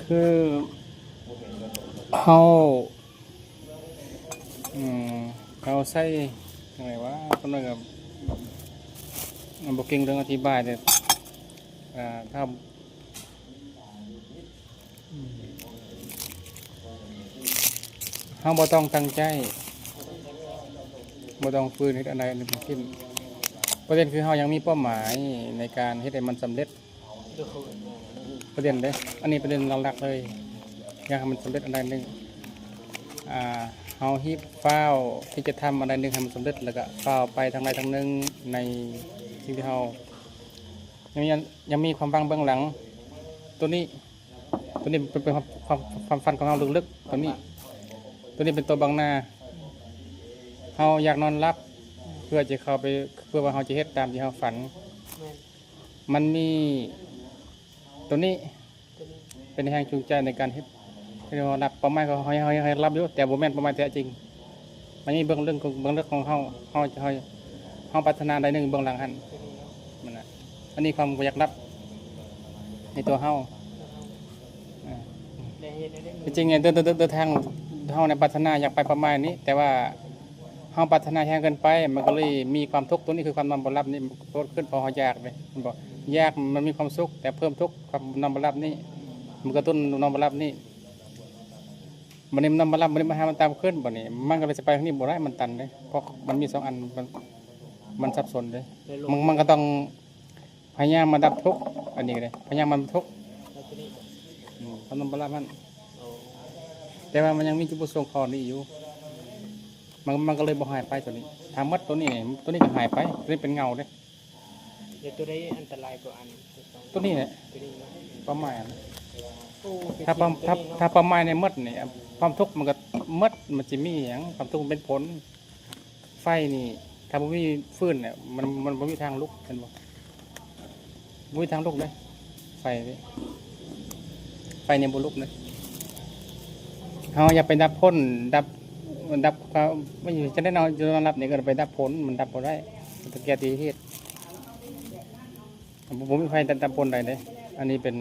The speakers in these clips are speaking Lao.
ຄືເຮົາ ອືມ ເຮົາໃຊ້ຈັ່ງໃດວະ ຄົນໜຶ່ງກໍບໍ່ເກັ່ງເລື່ອງອະທິບາຍເດ້ ອ່າ ຖ້າ ເຮົາບໍ່ຕ້ອງຕັ້ງໃຈ ບໍ່ຕ້ອງຝືນເຮັດອັນໃດອັນໜຶ່ງທັງສິ້ນ. ປະເດັນຄືເຮົາຍັງມີເປົ້າໝາຍໃນການເຮັດໃຫ້ມັນສຳເລັດ. ປະເດັນເດ້ ອັນນີ້ປະເດັນຫຼັກໆເລີຍ ຢາກໃຫ້ມັນສຳເລັດອັນໃດໜຶ່ງ ອ່າ ເຮົາຮີບຟ້າວທີ່ຈະທຳອັນໃດໜຶ່ງໃຫ້ມັນສຳເລັດ ແລ້ວກະຟ້າວໄປທາງໃດທາງໜຶ່ງໃນສິ່ງທີ່ເຮົາ ຍັງມີ ຍັງມີຄວາມຫວັງເບື້ອງຫຼັງ. ໂຕນີ້ ໂຕນີ້ເປັນ ເປັນຄວາມ ຄວາມ ຄວາມຝັນຂອງເຮົາເລິກໆ ໂຕນີ້ ໂຕນີ້ເປັນໂຕບັງໜ້າ. ເຮົາຢາກນອນຫຼັບ ເພື່ອຈະເຂົ້າໄປ ເພື່ອວ່າເຮົາຈະເຮັດຕາມທີ່ເຮົາຝັນ. ແມ່ນ ມັນມີໂຕນີ້ ໂຕນີ້ເປັນແຮງຈູງໃຈໃນການເຮັດ ໃຫ້ເຮົານອນຫຼັບ. ເປົ້າໝາຍຂອງເຮົາ ເຮົາ ເຮົາ ເຮົານອນຫຼັບຢູ່ ແຕ່ບໍ່ແມ່ນເປົ້າໝາຍທີ່ແທ້ຈິງ. ມັນມີເບື້ອງເລິກຂອງ ເບື້ອງເລິກຂອງເຮົາ ເຮົາຈະ ເຮົາ ເຮົາປາດຖະໜາໃດໜຶ່ງເບື້ອງຫຼັງຫັ້ນ ນັ້ນນະ. ອັນນີ້ຄວາມບໍ່ຢາກຫຼັບໃນຕົວເຮົາ ອ່າ ທີ່ຈິງເດີ ເດີ ເດີ ເດີທາງເຮົາໃນປາດຖະໜາຢາກໄປເປົ້າໝາຍນີ້ ແຕ່ວ່າເຮົາປາດຖະໜາແຮງເກີນໄປ ມັນກໍເລີຍມີຄວາມທຸກ. ໂຕນີ້ຄືຄວາມນອນບໍ່ຫຼັບນີ້ ມັນກໍເກີດຂຶ້ນເພາະເຮົາຢາກເດ້ ແມ່ນບໍ່? ຢາກມັນມີຄວາມສຸກ ແຕ່ເພີ່ມທຸກ ຄວາມນອນບໍ່ຫຼັບນີ້ ມັນກະຕຸ້ນນອນບໍ່ຫຼັບນີ້. ບັດນີ້ມັນນອນບໍ່ຫຼັບ ບັດນີ້ມັນຫາມັນຕາມຄືນ ບັດນີ້ມັນກໍເລີຍຊິໄປທາງນີ້ບໍ່ໄດ້ ມັນຕັນເດ້ ເພາະມັນມີສອງອັນ ມັນ ມັນສັບສົນເດ້. ມັນ ມັນກໍຕ້ອງພະຍາຍາມມາດັບທຸກ ອັນນີ້ກໍໄດ້ ພະຍາຍາມມາດັບທຸກ ອືມ ຄວາມນອນບໍ່ຫຼັບຫັ້ນ. ແຕ່ວ່າມັນຍັງມີຈຸດປະສົງຂໍ້ນີ້ຢູ່ ມັນ ມັນກໍເລີຍບໍ່ຫາຍໄປໂຕນີ້. ຖ້າໝົດໂຕນີ້ ໂຕນີ້ກໍຫາຍໄປ ໂຕນີ້ເປັນເງົາເດ້. ແລ້ວໂຕໃດອັນຕະລາຍກວ່າອັນ ໂຕນີ້ແຫຼະ ໂຕນີ້ເນາະ ເປົ້າໝາຍຫັ້ນ. ໂອ້ ຖ້າເປົ້າ ຖ້າ ຖ້າເປົ້າໝາຍນີ້ໝົດນີ້ ຄວາມທຸກມັນກໍໝົດ. ມັນຊິມີຫຍັງ ຄວາມທຸກມັນເປັນຜົນ. ໄຟນີ້ ຖ້າບໍ່ມີຟືນນີ້ ມັນ ມັນບໍ່ມີທາງລຸກ ເຫັນບໍ່? ບໍ່ມີທາງລຸກເດ້ ໄຟນີ້ ໄຟນີ້ບໍ່ລຸກເດ້. ເຮົາຢ່າໄປດັບພົ້ນ ດັບ ດັບ ມັນຢູ່ຈັ່ງໃດເນາະ ຢູ່ນອນຫຼັບນີ້ກໍໄປດັບພົ້ນ ມັນດັບບໍ່ໄດ້ ມັນຕ້ອງແກ້ທີ່ເຫດ. ບໍ່ ບໍ່ມີໃຜດັບ ດັບພົ້ນໄດ້ເດ້. ອັນນີ້ເປັນ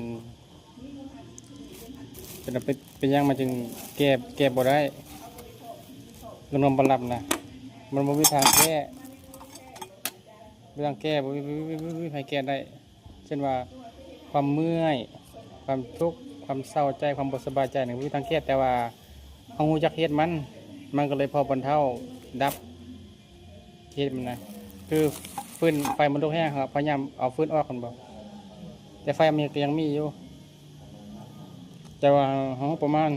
ເປັນ ເປັນ ເປັນຫຍັງມັນຈຶ່ງແກ້ ແກ້ບໍ່ໄດ້? ເລື່ອງນອນບໍ່ຫຼັບນະ ມັນບໍ່ມີທາງແກ້ ບໍ່ມີທາງແກ້ ບໍ່ມີ ບໍ່ມີ ບໍ່ມີໃຜແກ້ໄດ້. ເຊັ່ນວ່າ ຄວາມເມື່ອຍ ຄວາມທຸກ ຄວາມເສົ້າໃຈ ຄວາມບໍ່ສະບາຍໃຈນີ້ ບໍ່ມີທາງແກ້ ແຕ່ວ່າເຮົາຮູ້ຈັກເຫດມັນ ມັນກໍເລີຍພໍບັນເທົາ ດັບ ເຫດມັນນະ ຄືຟືນ ໄຟມັນລຸກແຮງ ເຮົາພະຍາຍາມເອົາຟືນອອກ ແມ່ນບໍ່? ແຕ່ໄຟມັນກໍຍັງມີຢູ່ ແຕ່ວ່າເຮົາປະມານ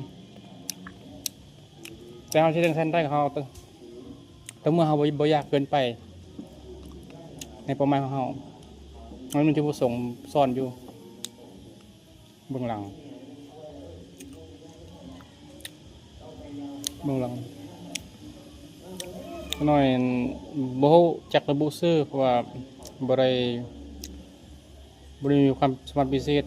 ແຕ່ເຮົາຊິເຮັດຈັ່ງຊັ້ນໄດ້ ເຮົາ ແຕ່ເມື່ອເຮົາບໍ່ ບໍ່ຢາກເກີນໄປ ໃນເປົ້າໝາຍຂອງເຮົາ ມັນມີຈຸດປະສົງຊ້ອນຢູ່ ເບື້ອງຫຼັງ ເບື້ອງຫຼັງ ໜ້ອຍບໍ່ຮູ້ຈັກລະບຸຊື່ ເພາະວ່າບໍ່ໄດ້ ບໍ່ໄດ້ມີຄວາມສາມາດພິເສດ.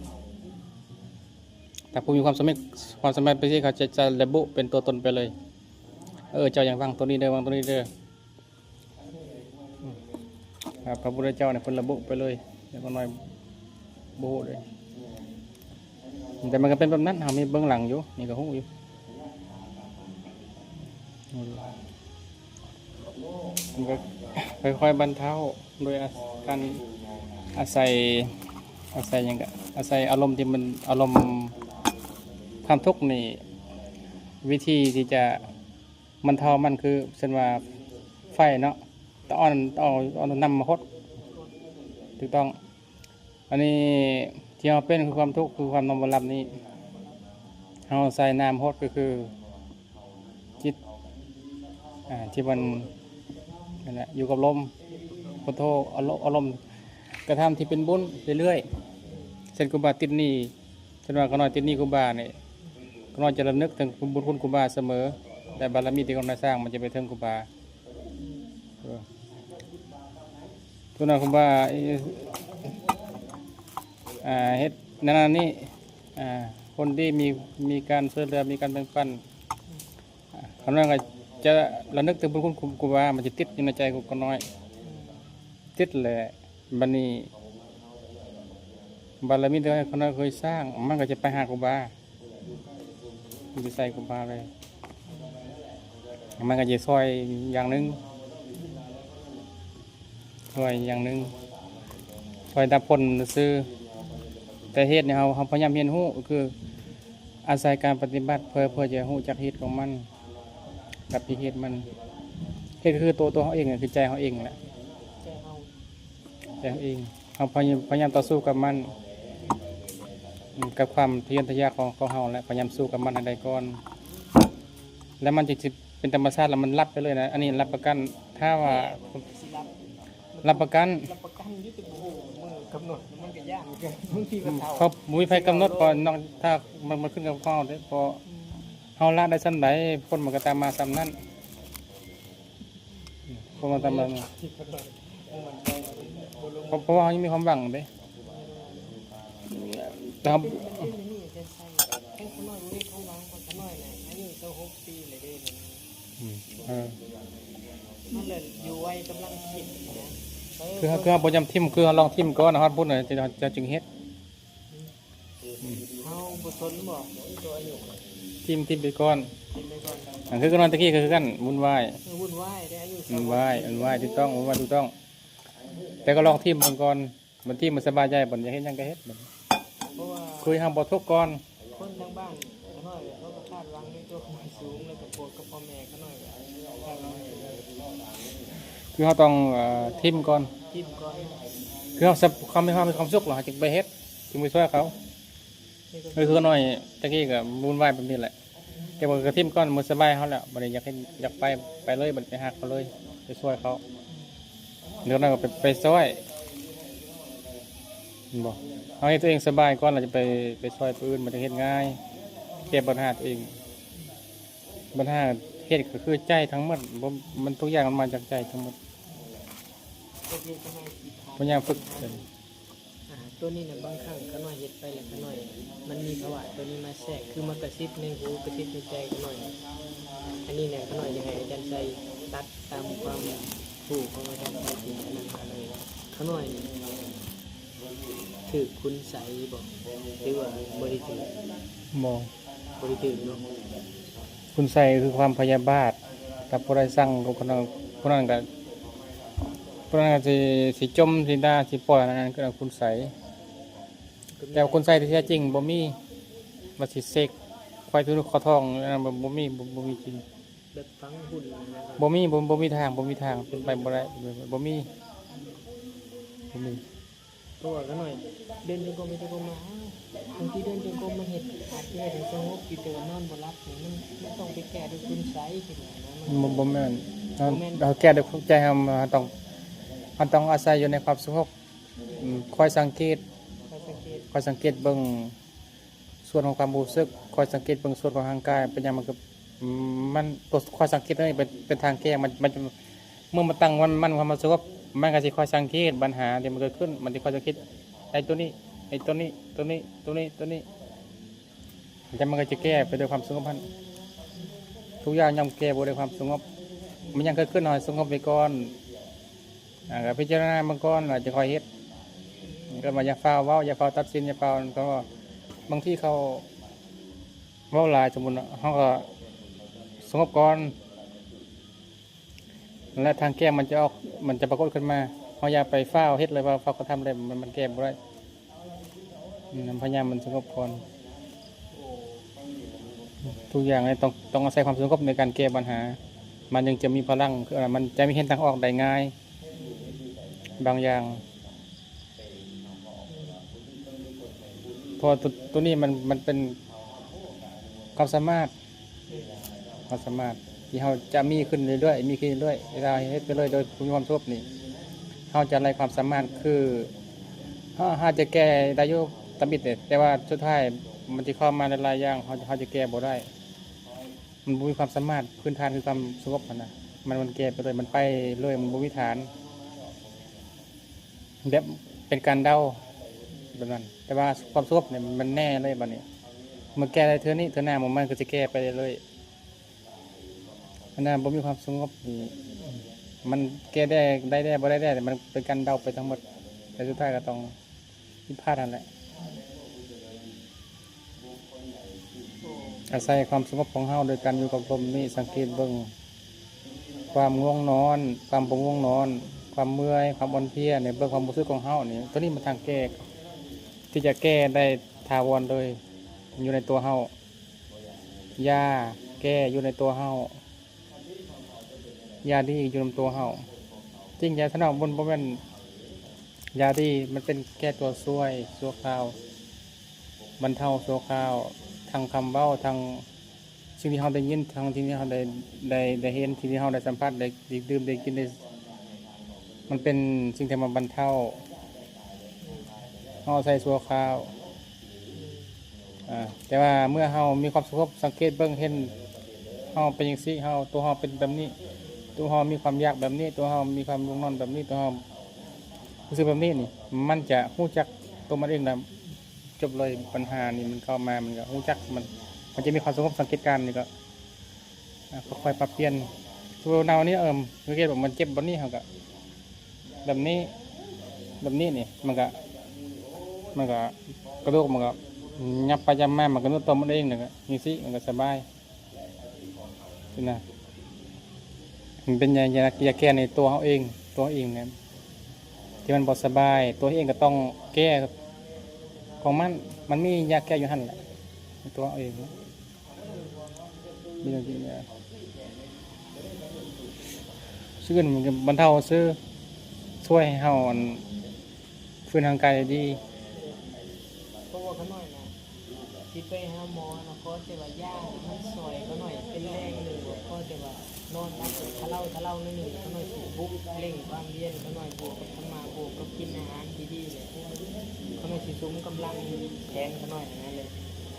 ຖ້າຜູ້ມີຄວາມສາມາດ ຄວາມສາມາດພິເສດ ເຂົາຈະ ຈະລະບຸເປັນຕົວຕົນໄປເລີຍ ເອີ ເຈົ້າຢ່າງວາງໂຕນີ້ເດີ ວາງໂຕນີ້ເດີ. ອືມ ພະພຸດທະເຈົ້ານີ້ເພິ່ນລະບຸໄປເລີຍ ແລ້ວກໍໜ້ອຍບໍ່ຮູ້ເລີຍ ແຕ່ມັນກໍເປັນແບບນັ້ນ ເຮົາມີເບື້ອງຫຼັງຢູ່ ນີ້ກໍຮູ້ຢູ່ ມັນກໍຄ່ອຍໆບັນເທົາໂດຍອາ ການອາໄສ ອາໄສຫຍັງກະ ອາໄສອາລົມທີ່ມັນ ອາລົມຄວາມທຸກນີ້ ວິທີທີ່ຈະ ມັນເທົ່າມັນຄື ເຊັ່ນວ່າ ໄຟເນາະ ຕະອອນ ຕະອອນ ເອົານ້ຳມາຫົດ ຖືກຕ້ອງ. ອັນນີ້ທີ່ເຮົາເປັນຄືຄວາມທຸກ ຄືຄວາມນອນບໍ່ຫຼັບນີ້ ເຮົາໃສ່ນ້ຳຫົດ ກໍຄືຈິດ ອ່າ ທີ່ມັນ ນັ້ນແຫຼະ ຢູ່ກັບລົມ ພຸດໂທ ອາລົມ ອາລົມ ກະທຳທີ່ເປັນບຸນເລື້ອຍໆ ເຊັ່ນ ຄູບາຕິດໜີ້ ເຊັ່ນວ່າ ຂ້ານ້ອຍຕິດໜີ້ຄູບານີ້ ຂ້ານ້ອຍຈະລະນຶກເຖິງບຸນຄຸນຄູບາສະເໝີ ແລະ ບາລະມີທີ່ຂ້ານ້ອຍສ້າງມັນຈະໄປເຖິງຄູບາ. ເອີ ຕົວນັ້ນຄູບາ ອ່າ ເຮັດນັ້ນນີ້ ອ່າ ຄົນດີມີ ມີການຊ່ວຍເຫຼືອ ມີການແບ່ງປັນ ອ່າ ຂ້ານ້ອຍກໍຈະລະນຶກເຖິງບຸນຄຸນຄູບາ ມັນຈະຕິດຢູ່ໃນໃຈຂອງຂ້ານ້ອຍ ຕິດແຫຼະ. ບັດນີ້ ບາລະມີທີ່ຂ້ານ້ອຍເຄີຍສ້າງ ມັນກໍຈະໄປຫາຄູບາ ໄປໃສ່ກຸມພາເລີຍ ມັນກໍຈະຊ່ອຍຢ່າງໜຶ່ງ ຊ່ອຍຢ່າງໜຶ່ງ ຊ່ອຍດັບຝົນຊື່ ແຕ່ເຫດນີ້ເຮົາ ເຮົາພະຍາຍາມຮຽນຮູ້ ກໍຄືອາໄສການປະຕິບັດ ເພື່ອ ເພື່ອຈະຮູ້ຈັກເຫດຂອງມັນ ກັບທີ່ເຫດມັນ ເຫດກໍຄືໂຕ ໂຕເຮົາເອງ ກໍຄືໃຈເຮົາເອງແຫຼະ ໃຈເຮົາ ແຕ່ເຮົາເອງ ເຮົາພະຍາຍາມ ພະຍາຍາມຕໍ່ສູ້ກັບມັນ ອືມ ກັບຄວາມທະຍີນທະຢານຂອງ ຂອງເຮົາ ແລະ ພະຍາຍາມສູ້ກັບມັນໃຫ້ໄດ້ກ່ອນ ແລ້ວມັນຈຶ່ງຊິເປັນທຳມະຊາດ ແລ້ວມັນລັບໄປເລີຍນະ. ອັນນີ້ຮັບປະກັນ ຖ້າວ່າ ແມ່ນ ມັນກໍຊິລັບ ລັບປະກັນ ລັບປະກັນຢູ່ ແຕ່ບໍ່ຮູ້ມື້ກຳນົດ ມັນກໍຍາກຄືກັນ ບາງທີກໍເຖົ້າ ເຂົາບໍ່ມີໃຜກຳນົດ ເພາະນອກ ຖ້າມັນ ມັນຂຶ້ນກັບເຮົາເດ້ ເພາະ ອືມ ເຮົາລະໄດ້ສ່ຳໃດ ຜົນມັນກໍຕາມມາສ່ຳນັ້ນ. ເພາະວ່າຕາມ ເພາະ ເພາະວ່າເຮົາຍັງມີຄວາມຫວັງເດ້ ແຕ່ເຮົາ ອືມ ເອີ ຄືເຮົາ ຄືເຮົາບໍ່ຍອມຖິ້ມ ຄືເຮົາລອງຖິ້ມກ່ອນ ຮອດພຸ້ນນະ ຈະ ຈະຈຶ່ງເຮັດ. ເຮົາບໍ່ສົນບໍ່ ຕົວອາຍຸ ຖິ້ມ ຖິ້ມໄປກ່ອນ ຖິ້ມໄປກ່ອນ. ອັນຄືກັນຕະກີ້ກໍຄືກັນ ວຸ້ນວາຍ ເອີ ວຸ້ນວາຍເດ້ ອາຍຸ ວຸ້ນວາຍ ວຸ້ນວາຍ ຖືກຕ້ອງ ວຸ້ນວາຍ ຖືກຕ້ອງ ແຕ່ກໍລອງຖິ້ມເບິ່ງກ່ອນ ບັດຖິ້ມມັນສະບາຍໃຈ ບັດຢາກເຮັດຫຍັງກໍເຮັດ ບັດ ເພາະວ່າ ຄຸຍເຮົາບໍ່ທຸກກ່ອນ. ຄົນທາງບ້ານຂ້ານ້ອຍເຂົາກໍຄາດຫວັງໃນຕົວຂ້ານ້ອຍສູງ ແລ້ວກໍພວກກັບພໍ່ແມ່ຂ້ານ້ອຍກໍຄາດຫວັງ ຄືເຮົາຕ້ອງ ເອີ ຖິ້ມກ່ອນ ຖິ້ມກ່ອນ ຄືເຮົາ ຄວາມ ເຮົາມີຄວາມສຸກ ເຮົາຈຶ່ງໄປເຮັດ ຈຶ່ງໄປຊ່ວຍເຂົາ. ຄືຂ້ານ້ອຍຕະກີ້ກໍວຸ້ນວາຍແບບນີ້ແຫຼະ ແຕ່ວ່າກໍຖິ້ມກ່ອນ ມື້ສະບາຍເຮົາແລ້ວ ບັດນີ້ຢາກເຮັດ ຢາກໄປ ໄປເລີຍ ບັດໄປຫາເຂົາເລີຍ ໄປຊ່ວຍເຂົາ ແລ້ວນັ້ນກໍໄປ ໄປຊ່ອຍ ແມ່ນບໍ່? ເຮົາເຮັດຕົວເອງສະບາຍກ່ອນ ແລ້ວຈະໄປ ໄປຊ່ອຍຜູ້ອື່ນ ມັນຈະເຮັດງ່າຍ ແກ້ບັນຫາຕົວເອງ. ບັນຫາເຮັດກໍຄືໃຈທັງໝົດ ບໍ່ ມັນທຸກຢ່າງມັນມາຈາກໃຈທັງໝົດ ໂອເຄ ພະຍາຍາມຝຶກ. ອາ ຕົວນີ້ນະ ບາງຄັ້ງຂ້ານ້ອຍເຮັດໄປແລ້ວ ຂ້ານ້ອຍມັນມີພາວະຕົວນີ້ມາແຊກ ຄືມາກະຊິບໃນຫູ ກະຊິບໃນໃຈຂ້ານ້ອຍ. ອັນນີ້ນະ ຂ້ານ້ອຍຢາກໃຫ້ອາຈານໄຊຕັດຕາມຄວາມຮູ້ຂອງອາຈານໄຊທີ່ນຳມາເລີຍ. ຂ້ານ້ອຍນີ້ຖືກຄຸນໄສບໍ່ ຫຼືວ່າບໍ່ໄດ້ຖືກ? ບໍ່ ບໍ່ໄດ້ຖືກເນາະ. ຄຸນໄສຄືຄວາມພະຍາບາດ ຖ້າຜູ້ໃດສັ່ງ ຜູ້ນັ້ນ ຜູ້ນັ້ນກໍ ຜູ້ນັ້ນກໍຊິ ຊິຈົ່ມ ຊິດ່າ ຊິປ່ອຍ ອັນນັ້ນຄືຄຸນໄສ. ແຕ່ວ່າຄຸນໄສທີ່ແທ້ຈິງບໍ່ມີ ວ່າຊິເສກຄວາຍທະນຸເຂົ້າທ້ອງ ອັນນັ້ນບໍ່ ບໍ່ມີ ບໍ່ ບໍ່ມີຈິງ ແບບຝັງຮຸ່ນນະ ບໍ່ມີ ບໍ່ ບໍ່ມີທາງ ບໍ່ມີທາງ ເປັນໄປບໍ່ໄດ້ ບໍ່ມີ ບໍ່ມີ. ເພາະວ່າຂ້ານ້ອຍເດີນຈົງກົມໄປຈົງກົມມາ ບາງທີເດີນຈົງກົມມາເຮັດ ອາດຈະເຮັດໃຫ້ສະຫງົບຢູ່ ແຕ່ວ່ານອນບໍ່ຫຼັບນີ້ ມັນ ມັນຕ້ອງໄປແກ້ດ້ວຍຄຸນໄສ ຄິດວ່ານະ ມັນ ບໍ່ ບໍ່ແມ່ນ ເຮົາ ບໍ່ແມ່ນ ເຮົາແກ້ດ້ວຍຄວາມໃຈ ເຮົາ ເຮົາຕ້ອງ ເຮົາຕ້ອງອາໄສຢູ່ໃນຄວາມສະຫງົບ ອືມ ຄອຍສັງເກດ ຄອຍສັງເກດ ຄອຍສັງເກດເບິ່ງ ສ່ວນຂອງຄວາມຮູ້ສຶກ ຄອຍສັງເກດເບິ່ງສ່ວນຂອງຮ່າງກາຍ ເປັນຫຍັງມັນກໍ ມັນ ຄອຍສັງເກດຕົວນີ້ເປັນ ເປັນທາງແກ້ ມັນ ມັນ ເມື່ອມັນຕັ້ງມັນ ມັນຄວາມສະຫງົບ ມັນກໍຊິຄອຍສັງເກດບັນຫາທີ່ມັນເກີດຂຶ້ນ ມັນຊິຄອຍສັງເກດ ໄອ້ຕົວນີ້ ໄອ້ຕົວນີ້ ຕົວນີ້ ຕົວນີ້ ຕົວນີ້ ແລ້ວມັນກໍຈະແກ້ໄປດ້ວຍຄວາມສະຫງົບຫັ້ນ. ທຸກຢ່າງຍ່ອມແກ້ໄປດ້ວຍຄວາມສະຫງົບ ມັນຫຍັງເກີດຂຶ້ນ ເຮົາໃຫ້ສະຫງົບໄວ້ກ່ອນ. ອ່າ ກໍພິຈາລະນາເບິ່ງກ່ອນ ແລ້ວຈະຄ່ອຍເຮັດ ກໍວ່າຢ່າຟ້າວເວົ້າ ຢ່າຟ້າວຕັດສິນ ຢ່າຟ້າວ ກໍວ່າບາງທີເຂົາເວົ້າຫຼາຍ ສົມມຸດເນາະ ເຮົາກໍສະຫງົບກ່ອນ ແລະ ທາງແກ້ມັນຈະອອກ ມັນຈະປາກົດຂຶ້ນມາ. ເຮົາຢ່າໄປຟ້າວເຮັດເລີຍ ຟ້າວ ຟ້າວກະທຳເລີຍ ມັນ ມັນແກ້ບໍ່ໄດ້. ອືມ ພະຍາຍາມມັນສະຫງົບກ່ອນ ທຸກຢ່າງນີ້ຕ້ອງ ຕ້ອງອາໄສຄວາມສະຫງົບໃນການແກ້ບັນຫາ ມັນຈຶ່ງຈະມີພະລັງ ຄື ມັນຈະມີເຫັນທາງອອກໄດ້ງ່າຍບາງຢ່າງ ເພາະວ່າໂຕ ໂຕນີ້ມັນ ມັນເປັນຄວາມສາມາດ ຄວາມສາມາດທີ່ເຮົາຈະມີຂຶ້ນເລື້ອຍໆ ມີຂຶ້ນເລື້ອຍໆ ເວລາເຮັດໄປເລື້ອຍໂດຍບໍ່ມີຄວາມສະຫງົບນີ້ ເຮົາຈະໄດ້ຄວາມສາມາດ ຄື ເຮົາ ເຮົາອາດຈະແກ້ໄດ້ຢູ່ຕາມອິດນີ້ ແຕ່ວ່າສຸດທ້າຍມັນຊິເຂົ້າມາຫຼາຍໆຢ່າງ ເຮົາ ເຮົາຈະແກ້ບໍ່ໄດ້ ມັນບໍ່ມີຄວາມສາມາດພື້ນຖານຄືຄວາມສະຫງົບຫັ້ນນະ ມັນ ມັນແກ້ໄປເລີຍ ມັນໄປເລີຍ ມັນບໍ່ມີຖານ ແບບເປັນການເດົາແບບນັ້ນ ແຕ່ວ່າຄວາມສະຫງົບນີ້ມັນແນ່ເລີຍບັດນີ້ ມັນແກ້ໄດ້ເທື່ອນີ້ ເທື່ອໜ້າມັນ ມັນກໍຈະແກ້ໄປເລື້ອຍໆ ອັນນັ້ນບໍ່ມີຄວາມສະຫງົບນີ້ ມັນແກ້ໄດ້ ໄດ້ແດ່ ບໍ່ໄດ້ແດ່ ມັນເປັນການເດົາໄປທັງໝົດ ແລະ ສຸດທ້າຍກໍຕ້ອງຜິດພາດຫັ້ນແຫຼະ. ອາໄສຄວາມສະຫງົບຂອງເຮົາໂດຍການຢູ່ກັບລົມນີ້ ສັງເກດເບິ່ງຄວາມງ່ວງນອນ, ຄວາມບໍ່ງ່ວງນອນ, ຄວາມເມື່ອຍ, ຄວາມອ່ອນເພຍ, ໃນເບິ່ງຄວາມຮູ້ສຶກຂອງເຮົານີ້ ໂຕນີ້ມັນທາງແກ້ ທີ່ຈະແກ້ໄດ້ຖາວອນເລີຍ ຢູ່ໃນຕົວເຮົາ. ຢາແກ້ຢູ່ໃນຕົວເຮົາ. ຢາດີຢູ່ນຳຕົວເຮົາ. ຈິງຢາທະນອກມັນບໍ່ແມ່ນຢາດີ, ມັນເປັນແຄ່ຕົວຊ່ວຍຊົ່ວຄາວ, ບັນເທົາຊົ່ວຄາວ, ທັງຄຳເວົ້າ, ທັງສິ່ງທີ່ເຮົາໄດ້ຍິນ, ທັງທີ່ເຮົາໄດ້ ໄດ້ ໄດ້ເຫັນ, ທີ່ເຮົາໄດ້ສຳຜັດ, ໄດ້ ໄດ້ດື່ມ, ໄດ້ກິນ, ໄດ້ ມັນເປັນສິ່ງທີ່ມາບັນເທົາ, ເຮົາໃຊ້ຊົ່ວຄາວ. ອາ ແຕ່ວ່າເມື່ອເຮົາມີຄວາມສະຫງົບ ສັງເກດເບິ່ງເຫັນເຮົາເປັນຈັ່ງຊີ້ ເຮົາ ຕົວເຮົາເປັນແບບນີ້ ຕົວເຮົາມີຄວາມຢາກແບບນີ້ ຕົວເຮົາມີຄວາມງ່ວງນອນແບບນີ້ ຕົວເຮົາຮູ້ສຶກແບບນີ້ນີ້ ມັນຈະຮູ້ຈັກຕົວມັນເອງລະ ຈົບເລີຍ. ບັນຫານີ້ມັນເຂົ້າມາ ມັນກະຮູ້ຈັກ ມັນ ມັນຈະມີຄວາມສະຫງົບ ສັງເກດການນີ້ກະ ອາ ຄ່ອຍໆປັບປ່ຽນ. ຄືເຮົານີ້ ເອີ ສັງເກດວ່າມັນເຈັບບ່ອນນີ້ ເຮົາກະແບບນີ້ ແບບນີ້ນີ້ ມັນກະ ມັນກະ ກະດູກມັນກະຫຍັບໄປຫຍັບມາ ມັນກະນວດຕົວມັນເອງ ແລ້ວກະຈັ່ງຊີ້ ມັນກະສະບາຍຊີ້ນະ. ມັນເປັນຢາ ຢາ ຢາແກ້ໃນຕົວເຮົາເອງ ຕົວເຮົາເອງນະ ທີ່ມັນບໍ່ສະບາຍ ຕົວເຮົາເອງກະຕ້ອງແກ້ຂອງມັນ ມັນມີຢາແກ້ຢູ່ຫັ້ນແຫຼະ ໃນຕົວເຮົາເອງ. ມີແນວກິນຢາ ຊື່ນ ມັນກະບັນເທົາຊື່ ຊ່ວຍໃຫ້ເຮົາ ອັນ ຟື້ນຮ່າງກາຍໄດ້ດີ. ເພາະວ່າຂ້ານ້ອຍນະ ຊິໄປຫາໝໍນະ ຂໍແຕ່ວ່າຢາມັນຊ່ອຍຂ້ານ້ອຍເປັນແຮງໜຶ່ງ ຂໍແຕ່ວ່ານອນຫຼັບທະເລົາທະເລົາໜ້ອຍໜຶ່ງ ຂ້ານ້ອຍຊິບຸກເລັ່ງຄວາມພຽນ ຂ້ານ້ອຍບວກກັບທຳມະ ບວກກັບກິນອາຫານທີ່ດີ ຂ້ານ້ອຍຊິສຸມກຳລັງແຂງຂ້ານ້ອຍຫັ້ນນະ ເລີຍ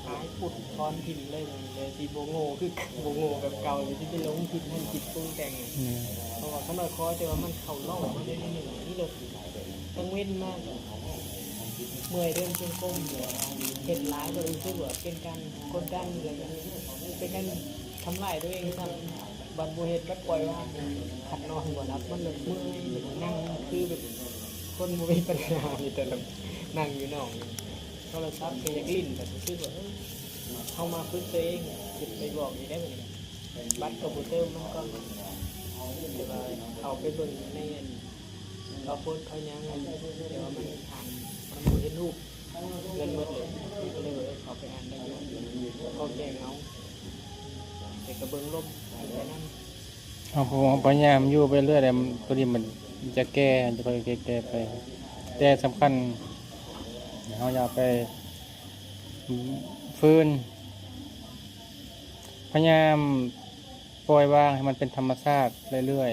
ຫາຍປຸດ ຖອນຖິ້ມເລີຍ ເລີຍຊິບໍ່ໂງ່ຄື ບໍ່ໂງ່ແບບເກົ່າ ຊິໄປຫຼົງຄິດຫັ້ນຄິດປຸງແຕ່ງ. ອືມ ເພາະວ່າຂ້ານ້ອຍຂໍແຕ່ວ່າມັນເຂົ້າເລົາມາໄດ້ໜ້ອຍໜຶ່ງ ນີ້ເລີຍ ກາງເວັນມາ ເມື່ອຍເດີນຈົງກົມ ເຮັດຫຼາຍ ກໍຮູ້ສຶກວ່າເປັນການກົດດັນ ແລ້ວກໍເປັນການທຳລາຍຕົວເອງຊ້ຳ. ບັດບໍ່ເຮັດ ບັດປ່ອຍວ່າງ ຄັນນອນບໍ່ຫຼັບ ມັນເລີຍເມື່ອຍ ນັ່ງຄືແບບຄົນບໍ່ມີປັນຍາ ມີແຕ່ນັ່ງຢູ່ນອກ ໂທລະສັບກໍຢາກຫຼິ້ນ ກໍຮູ້ສຶກວ່າ ເອີ ເຮົາມາຝຶກຕົວເອງ ຊິໄປບອກອີກໄດ້ບັດນີ້ ບັດກໍບໍ່ເຕີມມັນກ່ອນ ແຕ່ວ່າເຂົ້າໄປເບິ່ງໃນອັນ ເຂົາໂພສເຂົາຫຍັງ ແຕ່ວ່າມັນອ່ານ ມັນບໍ່ເຫັນຮູບ ເງິນໝົດເລີຍ ກໍເລີຍວ່າ ເອີ ເຂົ້າໄປອ່ານໄດ້ຢູ່ ເຂົາແຈ້ງເອົາ ແຕ່ກໍເບິ່ງລົມແຕ່ນັ້ນ. ເຮົາ ເຮົາພະຍາຍາມຢູ່ໄປເລື້ອຍແຫຼະ ຕົວນີ້ມັນຈະແກ້ ຈະຄ່ອຍແກ້ໄປ ແຕ່ສຳຄັນເຮົາຢ່າໄປຝືນ ພະຍາຍາມປ່ອຍວາງໃຫ້ມັນເປັນທຳມະຊາດເລື້ອຍ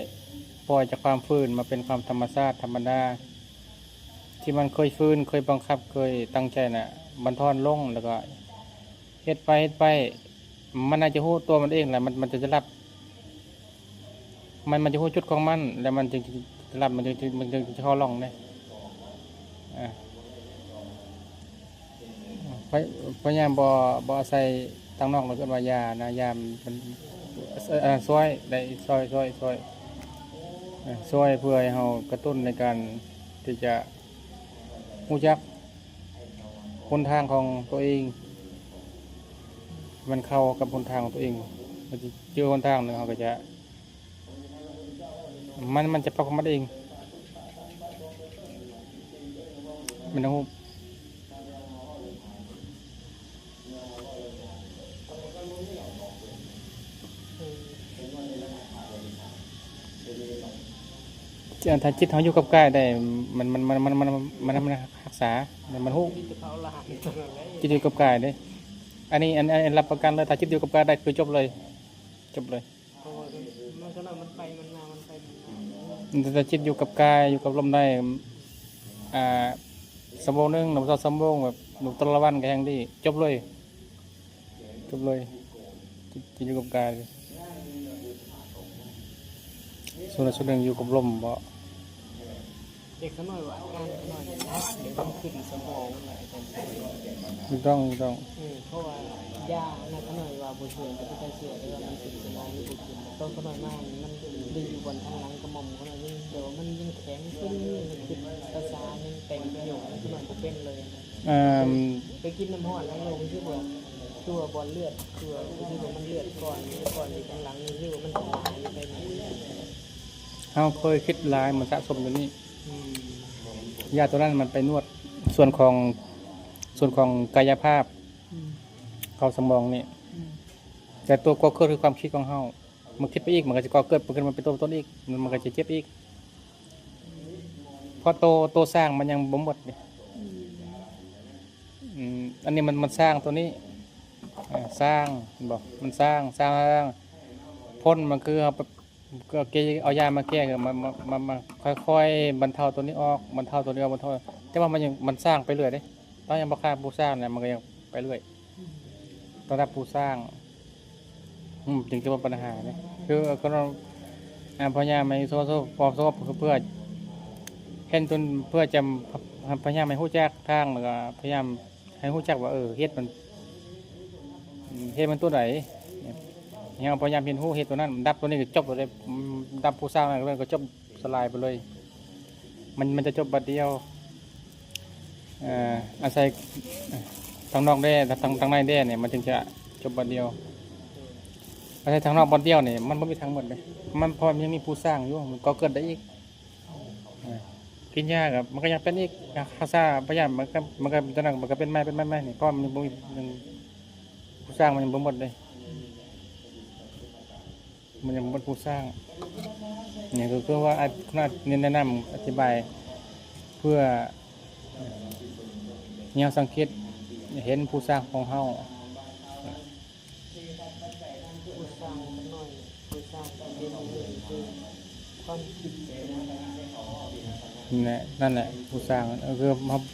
ໆ ປ່ອຍຈາກຄວາມຝືນມາເປັນຄວາມທຳມະຊາດທຳມະດາ ທີ່ມັນເຄີຍຝືນ ເຄີຍບັງຄັບ ເຄີຍຕັ້ງໃຈນະ ບັນທອນລົງ ແລ້ວກໍເຮັດໄປ ເຮັດໄປ ມັນໜ້າຈະຮູ້ຕົວມັນເອງແຫຼະ ມັນ ມັນຈະ ຈະຫຼັບ ມັນ ມັນຈະຮູ້ຈຸດຂອງມັນ ແລ້ວມັນຈຶ່ງຈະຫຼັບ ມັນຈຶ່ງຈະ ມັນຈຶ່ງຈະເຂົ້າຮ່ອງເດ້. ອາ ພະ ພະຍາຍາມບໍ່ ບໍ່ອາໄສທາງນອກ ເອີ້ນວ່າຢານະ ຢາມັນ ເອີ ຊ່ວຍໄດ້ ຊ່ວຍ ຊ່ວຍ ຊ່ວຍ ເອີ ຊ່ວຍເພື່ອໃຫ້ເຮົາກະຕຸ້ນໃນການທີ່ຈະຮູ້ຈັກຫົນທາງຂອງຕົວເອງ ມັນເຂົ້າກັບຫົນທາງຂອງຕົວເອງ ມັນຈະເຈີຫົນທາງໜຶ່ງ ເຮົາກໍຈະ ມັນ ມັນຈະປັບຂອງມັນເອງ ມັນຮູ້. ເອີ ຖ້າຈິດເຮົາຢູ່ກັບກາຍໄດ້ ມັນ ມັນ ມັນຮັກສາ ມັນ ມັນຮູ້ ຈິດຢູ່ກັບກາຍເດ້. ອັນນີ້ ອັນ ອັນ ອັນຮັບປະກັນເລີຍ ຖ້າຈິດຢູ່ກັບກາຍໄດ້ ຄືຈົບເລີຍ ຈົບເລີຍ. ເພາະວ່າມັນ ມັນໄປມັນມາ ມັນໄປມັນມາ ແຕ່ ແຕ່ຈິດຢູ່ກັບກາຍ ຢູ່ກັບລົມໄດ້ ອ່າ ຊົ່ວໂມງໜຶ່ງ ຫຼື ສອງຊົ່ວໂມງ ແບບ ແບບແຕ່ລະວັນກໍແຮ່ງດີ ຈົບເລີຍ ຈົບເລີຍ ຈິດ ຈິດຢູ່ກັບກາຍ. ສ່ວນ ສ່ວນໜຶ່ງຢູ່ກັບລົມບໍ? ເດັກຂະນ້ອຍວ່າອາການຂະນ້ອຍນີ້ໜັກ ເດີມັນຂຶ້ນສະໝອງ. ຖືກຕ້ອງ ຖືກຕ້ອງ. ເອີ ເພາະວ່າຢານະ ຂະນ້ອຍວ່າບໍ່ເຊື່ອ ກໍບໍ່ເຊື່ອເດີວ່າມັນຂຶ້ນສະໝອງ ຫຼື ບໍ່ຂຶ້ນ. ຕອນຂະນ້ອຍມາ ມັນໄດ້ຢູ່ບ່ອນທາງຫຼັງກະໝ່ອມຂະນ້ອຍ ແຕ່ວ່າມັນຍັງແຂງຂຶ້ນ ມັນຂຶ້ນພາສາ ຍັງແຕ່ງປະໂຫຍກຂະນ້ອຍບໍ່ເປັນເລີຍ. ເອີ ໄປກິນນ້ຳຮ້ອນ ແລ້ວຮູ້ສຶກວ່າ ຄືວ່າບ່ອນເລືອດ ຄືວ່າ ຄືວ່າມັນເລືອດກ້ອນ ກ້ອນຢູ່ຂ້າງຫຼັງ ຄືວ່າມັນຫຼາຍໄປ. ເຮົາເຄີຍຄິດຫຼາຍ ມັນສະສົມຢູ່ນີ້. ອືມ ຢາຕົວນັ້ນມັນໄປນວດສ່ວນຂອງ ສ່ວນຂອງກາຍະພາບ ອືມ ເຂົ້າສະໝອງນີ້. ອືມ ແຕ່ຕົວກໍເກີດຄືຄວາມຄິດຂອງເຮົາ ມັນຄິດໄປອີກ ມັນກໍຊິກໍ່ເກີດ ມັນຂຶ້ນມາເປັນຕົວເປັນຕົນອີກ ມັນ ມັນກໍຈະເຈັບອີກ ເພາະໂຕ ໂຕສ້າງມັນຍັງບໍ່ໝົດເດ້. ອືມ ອັນນີ້ມັນ ມັນສ້າງຕົວນີ້ ເອີ ສ້າງ ເຫັນບໍ່ ມັນສ້າງ ສ້າງ ສ້າງ ຜົນມັນຄືເຮົາ ກໍເກ ເອົາຢາມາແກ້ ມາ ມາ ມາ ມາຄ່ອຍໆບັນເທົາຕົວນີ້ອອກ ບັນເທົາຕົວນີ້ອອກ ບັນເທົາ ແຕ່ວ່າມັນຍັງ ມັນສ້າງໄປເລື້ອຍເດ້. ຕ້ອງຍັງບໍ່ຂາດຜູ້ສ້າງນະ ມັນກໍຍັງໄປເລື້ອຍ ຕ້ອງຮັບຜູ້ສ້າງ ອືມ ຈຶ່ງຈະບໍ່ບັນຫາເດ້. ຄື ຄື ອ່າ ພະຍາຍາມໃຫ້ສະຫງົບ ສະຫງົບ ສະຫງົບ ເພື່ອເຫັນຕົນ ເພື່ອຈະພະຍາຍາມໃຫ້ຮູ້ຈັກທາງ ແລ້ວກໍພະຍາຍາມ ໃຫ້ຮູ້ຈັກວ່າ ເອີ ເຮັດມັນ ເຮັດມັນຕົວໃດ ເຮົາພະຍາຍາມຮຽນຮູ້ເຮັດຕົວນັ້ນ ດັບຕົວນີ້ກໍຈົບໂລດເດ້. ດັບຜູ້ສ້າງນັ້ນກໍຈົບສະຫຼາຍໄປເລີຍ ມັນ ມັນຈະຈົບບາດດຽວ. ເອີ ອາໄສທາງນອກແດ່ ທາງ ທາງໃນແດ່ນີ້ ມັນຈຶ່ງຈະຈົບບາດດຽວ. ອາໄສທາງນອກບາດດຽວນີ້ ມັນບໍ່ມີທາງໝົດເດ້ ມັນ ເພາະມັນຍັງມີຜູ້ສ້າງຢູ່ ມັນກໍເກີດໄດ້ອີກ. ເອີ ກິນຢາກໍ ມັນກໍຍັງເປັນອີກ ຮັກສາພະຍາຍາມ ມັນກໍ ມັນກໍ ຕົວນັ້ນມັນກໍເປັນໃໝ່ ເປັນໃໝ່ ໃໝ່ນີ້ ເພາະມັນບໍ່ມີ ຍັງ ຜູ້ສ້າງມັນຍັງບໍ່ໝົດເດ້ ມັນຍັງບໍ່ໝົດຜູ້ສ້າງ. ນີ້ກໍຄືວ່າ ອາ ແນະນຳອະທິບາຍ ເພື່ອໃຫ້ເຮົາສັງເກດເຫັນຜູ້ສ້າງຂອງເຮົາ. ຜູ້ສ້າງໜ້ອຍ ຜູ້ສ້າງເປັນຄືຄວາມຄິດ ນັ້ນແຫຼະ ນັ້ນແຫຼະ ຜູ້ສ້າງ ເອີ ຄື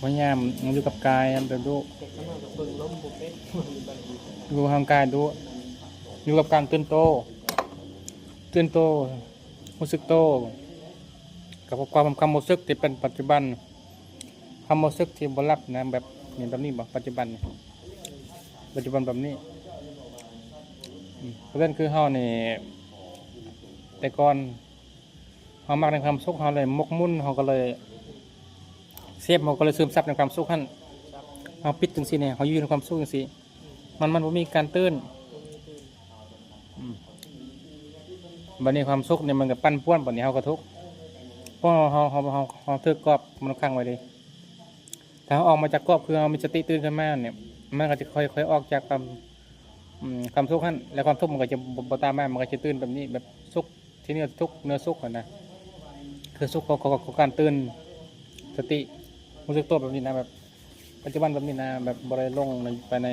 ພະຍາຍາມຢູ່ກັບກາຍ ແບບດຸ ແຕ່ຂະນ້ອຍກໍເບິ່ງລົມບໍ່ເປັນ ຢູ່ຮ່າງກາຍດຸ ຢູ່ກັບການຕື່ນໂຕ ຕື່ນໂຕ ຮູ້ສຶກໂຕ ກັບຄວາມ ຄວາມຮູ້ສຶກທີ່ເປັນປັດຈຸບັນ. ຄວາມຮູ້ສຶກທີ່ບໍ່ຫຼັບນະ ແບບນີ້ ແບບນີ້ບໍ່ ປັດຈຸບັນນີ້ ປັດຈຸບັນແບບນີ້. ອືມ ເພາະສະນັ້ນຄືເຮົານີ້ ແຕ່ກ່ອນເຮົາມັກໃນຄວາມສຸກ ເຮົາເລີຍໝົກໝຸ່ນ ເຮົາກໍເລີຍເສບ ເຮົາກໍເລີຍຊຶມຊັບໃນຄວາມສຸກຫັ້ນ. ເຮົາປິດຈັ່ງຊີ້ນີ້ ເຮົາຢູ່ໃນຄວາມສຸກຈັ່ງຊີ້ ມັນ ມັນບໍ່ມີການຕື່ນ. ອືມ ບັດນີ້ຄວາມສຸກນີ້ມັນກໍປັ່ນປ່ວນ ບັດນີ້ເຮົາກໍທຸກ ເພາະເຮົາ ເຮົາ ເຮົາ ເຮົາຖືກກອບມັນຂັງໄວ້ເດ້. ຖ້າເຮົາອອກມາຈາກກອບ ຄືເຮົາມີສະຕິຕື່ນຂຶ້ນມານີ້ ມັນກໍຈະຄ່ອຍໆອອກຈາກຄວາມ ອືມ ຄວາມທຸກຫັ້ນ ແລ້ວຄວາມທຸກມັນກໍຈະບໍ່ ບໍ່ຕາມມາ ມັນກໍຈະຕື່ນແບບນີ້ ແບບສຸກທີ່ເໜືອທຸກເໜືອສຸກຫັ້ນນະ ຄືສຸກຂອງ ຂອງ ຂອງການຕື່ນສະຕິ ຮູ້ສຶກຕົວແບບນີ້ນະ ແບບປັດຈຸບັນແບບນີ້ນະ ແບບບໍ່ໄດ້ຫຼົງໄປໃນ